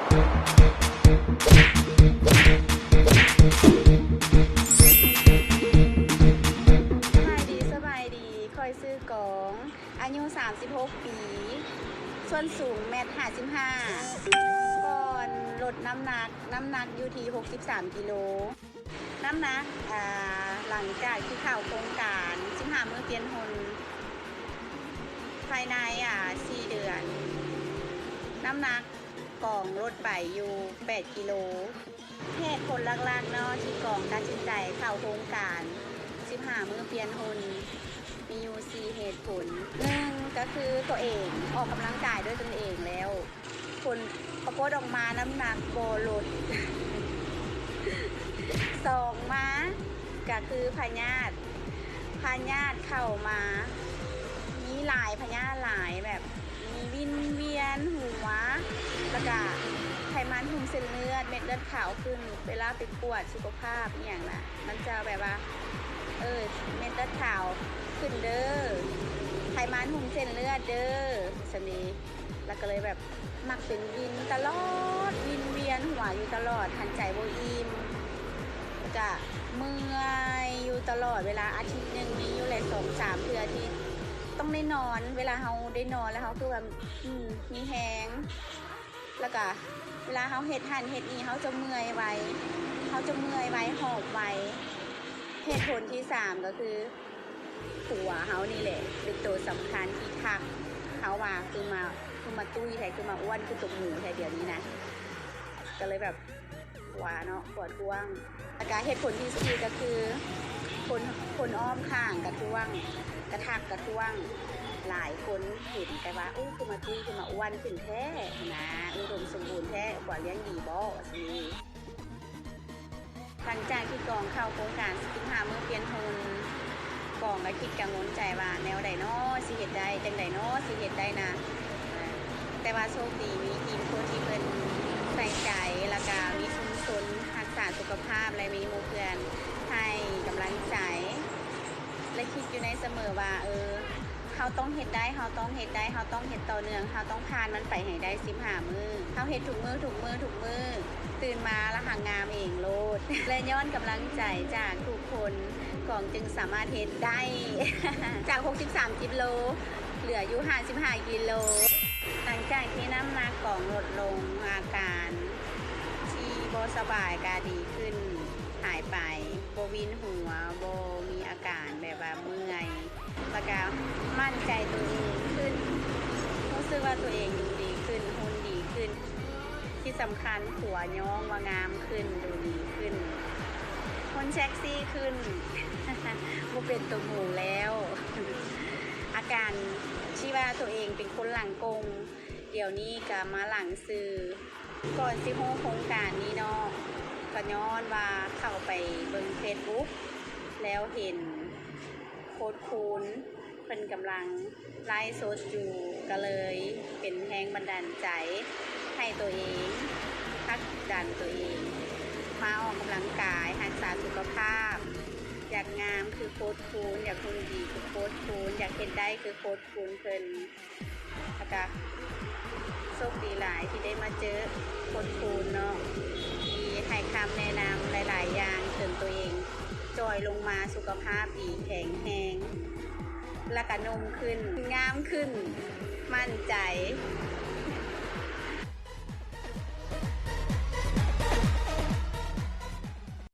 ສະບາຍດີ ສະບາຍດີ ຂ້ອຍຊື່ກອງ ອາຍຸສາມສິບຫົກປີ ສ່ວນສູງແມັດຫ້າສິບຫ້າ ກ່ອນລົດນ້ຳໜັກ ນ້ຳໜັກຢູ່ທີ່ຫົກສິບສາມກິໂລ. ນ້ຳໜັກ ອ່າ ຫຼັງຈາກທີ່ເຂົ້າໂຄງການສິບຫ້າມື້ປ່ຽນຫຸ່ນ ພາຍໃນ ອ່າ ສີ່ເດືອນ ນ້ຳໜັກກອງລົດໄປຢູ່ແປດກິໂລ. ເຫດຜົນຫຼັກໆເນາະ ທີ່ກອງຕັດສິນໃຈເຂົ້າໂຄງການສິບຫ້າມື້ປ່ຽນຫຸ່ນ ມີຢູ່ສີ່ເຫດຜົນ. ໜຶ່ງ ກໍຄືຕົວເອງອອກກຳລັງກາຍດ້ວຍຕົນເອງແລ້ວ ຜົນປາກົດອອກມານ້ຳໜັກບໍ່ລົດ. ສອງ ມາກໍຄືພະຍາດ ພະຍາດເຂົ້າມາ ມີຫຼາຍ ພະຍາດຫຼາຍ ແບບມີວິນວຽນຫົວ ແລ້ວກະໄຂມັນຫຸ້ມເສັ້ນເລືອດ ເມັດເລືອດຂາວຂຶ້ນ. ເວລາໄປກວດສຸຂະພາບອີ່ຫຍັງນະ ມັນຈະແບບວ່າ ເອີ ເມັດເລືອດຂາວຂຶ້ນເດີ້ ໄຂມັນຫຸ້ມເສັ້ນເລືອດເດີ້ ຊັ້ນເດ. ແລ້ວກໍເລີຍແບບມັກເປັນວິນຕະຫຼອດ ວິນວຽນຫົວຢູ່ຕະຫຼອດ ຫັນໃຈບໍ່ອີ່ມ ແລ້ວກະເມື່ອຍຢູ່ຕະຫຼອດເວລາ. ອາທິດໜຶ່ງມີຢູ່ແຫຼະສອງສາມເທື່ອທີ່ຕ້ອງໄດ້ນອນ. ເວລາເຮົາໄດ້ນອນແລ້ວ ເຮົາຄືວ່າ ອືມ ມີແຮງ. ແລ້ວກະເວລາເຮົາເຮັດຫັ້ນເຮັດນີ້ ເຮົາຈະເມື່ອຍໄວ ເຮົາຈະເມື່ອຍໄວ ຫອບໄວ. ເຫດຜົນທີສາມກໍຄື ຜົວເຮົານີ້ແຫຼະເປັນໂຕສຳຄັນທີ່ທັກເຮົາວ່າ ຄືມາ ຄືມາຕຸ້ຍແທ້ ຄືມາອ້ວນ ຄືຕົວໝູແທ້ດຽວນີ້ນະ. ກໍເລີຍແບບ ຜົວເນາະ ຜົວທ້ວງ. ແລ້ວກະເຫດຜົນທີສີ່ກໍຄື ຄົນ ຄົນອ້ອມຂ້າງກະທ້ວງ ກະທັກກະທ້ວງ. ຫຼາຍຄົນເຫັນແຕ່ວ່າ ໂອ້ ຄືມາຕຸ້ຍ ຄືມາອ້ວນຂຶ້ນແທ້ຫັ້ນນະ ອຸດົມສົມບູນແທ້ ຜົວລ້ຽງດີບໍ ວ່າຊັ້ນ. ຫຼັງຈາກທີ່ກອງເຂົ້າໂຄງການສິບຫ້າມື້ປ່ຽນຫຸ່ນ ກອງກໍຄິດກັງວົນໃຈວ່າ ແນວໃດນໍ ຊິເຮັດໄດ້ ຈັ່ງໃດນໍ ຊິເຮັດໄດ້ນະ. ແຕ່ວ່າໂຊກດີມີທີມໂຄດທີ່ເພິ່ນໃສ່ໃຈ ແລ້ວກະມີຊຸມຊົນຮັກສາສຸຂະພາບ ແລະ ມີໝູ່ເພື່ອນໃຫ້ກຳລັງໃຈ ແລະ ຄິດຢູ່ໃນສະເໝີວ່າ ເອີ ເຮົາຕ້ອງເຮັດໄດ້ ເຮົາຕ້ອງເຮັດໄດ້ ເຮົາຕ້ອງເຮັດຕໍ່ເນື່ອງ ເຮົາຕ້ອງຜ່ານມັນໄປໃຫ້ໄດ້ສິບຫ້າມື້. ເຮົາເຮັດທຸກມື້ ທຸກມື້ ທຸກມື້ ຕື່ນມາລະຫາງາມເອງໂລດ ແລະ ຍ້ອນກຳລັງໃຈຈາກທຸກຄົນ ກອງຈຶ່ງສາມາດເຮັດໄດ້ ຈາກຫົກສິບສາມກິໂລ ເຫຼືອຢູ່ຫ້າສິບຫ້າກິໂລ. ຫຼັງຈາກທີ່ນ້ຳໜັກກອງລົດລົງ ອາການທີ່ບໍ່ສະບາຍກະດີຂຶ້ນ ຫາຍໄປ ບໍ່ວິນຫົວ ບໍ່ມີອາການແບບວ່າເມື່ອຍ ແລ້ວກະໝັ້ນໃຈຕົວເອງຂຶ້ນ ຮູ້ສຶກວ່າຕົວເອງດູດີຂຶ້ນ ຫຸ່ນດີຂຶ້ນ ທີ່ສຳຄັນຜົວຍ້ອງວ່າງາມຂຶ້ນ ດູດີຂຶ້ນ ຫຸ່ນເຊັກຊີຂຶ້ນ ບໍ່ເປັນຕົວໝູແລ້ວ. ອາການທີ່ວ່າຕົວເອງເປັນຄົນຫຼັງກົງ ດຽວນີ້ກະມາຫຼັງຊື່. ກ່ອນຊິຮູ້ໂຄງການນີ້ເນາະ ກໍຍ້ອນວ່າເຂົ້າໄປເບິ່ງເຟສບຸກ ແລ້ວເຫັນໂຄດຄູນເພິ່ນກຳລັງໄລຟ໌ສົດຢູ່ ກໍເລີຍເປັນແຮງບັນດານໃຈໃຫ້ຕົວເອງ ຜັກດັນຕົວເອງ ມາອອກກຳລັງກາຍ ຮັກສາສຸຂະພາບ ຢາກງາມຄືໂຄດຄູນ ຢາກຫຸ່ນດີຄືໂຄດຄູນ ຢາກເຮັດໄດ້ຄືໂຄດຄູນເພິ່ນ. ແລ້ວກະໂຊກດີຫຼາຍທີ່ໄດ້ມາເຈີຄົນຄູນເນາະ ທີ່ໃຫ້ຄຳແນະນຳຫຼາຍໆຢ່າງ ຈົນຕົວເອງຈ່ອຍລົງມາ ສຸຂະພາບດີ ແຂງແຮງ ແລ້ວກະໜຸ່ມຂຶ້ນ ງາມຂຶ້ນ ໝັ້ນໃຈ